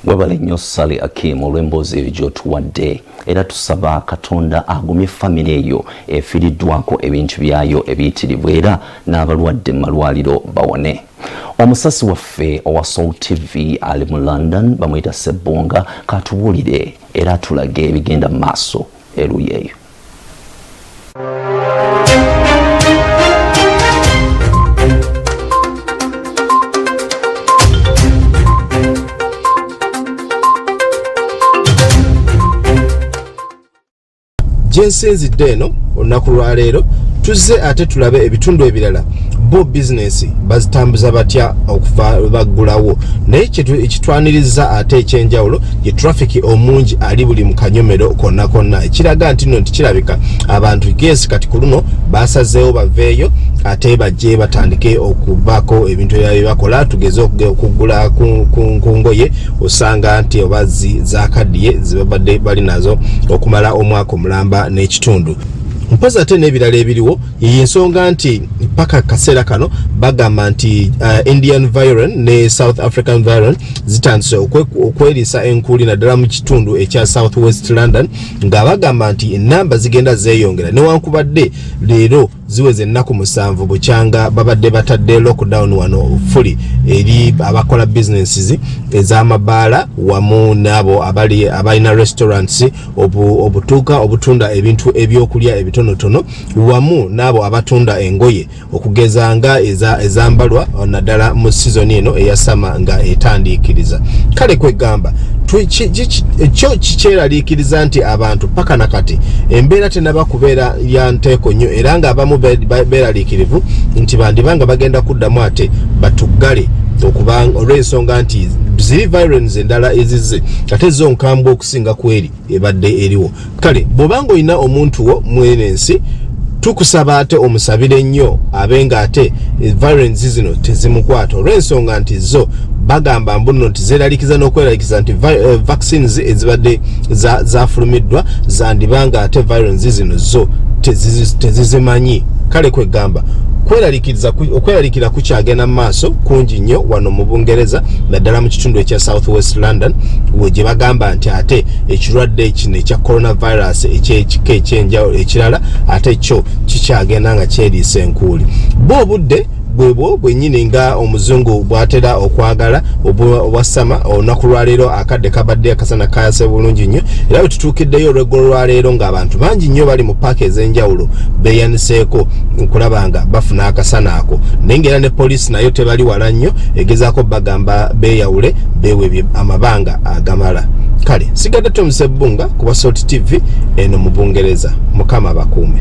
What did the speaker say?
Webale nnyo Sally Akim olw'emboozi eyo gy'otuwadde, era tusaba Katonda agumye famire eyo efiiriddwako ebintu byayo ebiyitirivu era n'abalwadde mu malwaliro bawone. Omusasi waffe owa Soul TV ali mu London bamuyita Sebbunga, katubuulire era atulage ebigenda mu maaso eruuyi eyo. Gyensinzidde eno olunaku lwaleero tuzze ate tulabe ebitundu ebirala bo bizinensi bazitambuza batya okuva baggulawo, naye ekitwaniriza ate ekyenjawulo ye traffic omungi ali buli mu kanyomero konna konna, ekiraga nti nno nti kirabika abantu gesi kati ku luno basazeewo baveeyo ate bajje batandike okubaako ebintu ebirala bye bakola, tugeze okugula ku ngoye osanga nti oba zakaddiye zebabadde bali nazo okumala omwaka omulamba n'ekitundu. Mpozi ate n'ebirala ebiriwo yeyo ensonga nti paka kaseera kano bagamba nti Indian variant ne South African variant zitandise okweriisa enkuuli naddala mu kitundu ekya South West London, nga bagamba nti enamba zigenda zeeyongera newankubadde leero ziweze ennaku 7 bukyanga babadde batadde lockdown wano fully eri abakola businesses ez'amabaala wamu n'abo abalina restaurants, obutuuka obutunda ebintu ebyokulya ebitonotono wamu n'abo abatunda engoye okugeza nga ezambalwa naddala mu sizoni eno eya sama nga etandiikiriza. Kale kwegamba kyo kikyeraliikiriza nti abantu paka na kati embeera tenaba kubeera ya nteeko nnyo, era nga abamu beeraliikirivu nti bandiba nga bagenda kuddamu ate batuggale okubanga olw'ensonga nti ziri virus endala ezizze ate zo nkambwe okusinga ku eri ebadde eriwo. Kale bw'obanga olina omuntu wo mwene ensi, tukusaba ate omusabire nnyo abe nga ate virus zino tezimukwata, olw'ensonga nti zo bagamba mbu nno nti zeeraliikiza n'okweraliikiza nti vaccines ezibadde zafulumiddwa zandibanga ate virus zino zo tezizimanyi. Kale kwegamba okweraliikira kukyagenda mu maaso kungi nnyo wano mu Bungereza, naddala mu kitundu ekya South West London, we gye bagamba nti ate ekirwadde kino ekya coronavirus ekyekika ekyenjawulo ekirala ate kyo kikyagenda nga kyeriisa enkuuli. Bo obudde bwebwo bwennyini nga omuzungu bw'atera okwagala obwa sama. Olunaku lwaleero akadde kabadde akasana kayase bulungi nnyo, era bwe tutuukiddeyo olweggulo lwaleero ng'abantu bangi nnyo bali mu paaka ez'enjawulo beeyaniseeko okulaba nga bafuna akasana ako, naye ng'era ne poliisi nayo tebali wala nnyo egezaako bagamba beeyawule beewebye amabanga agamala. Kale sigadde Tom Sebbunga ku bwa Salt TV eno mu Bungereza. Mukama bakuume.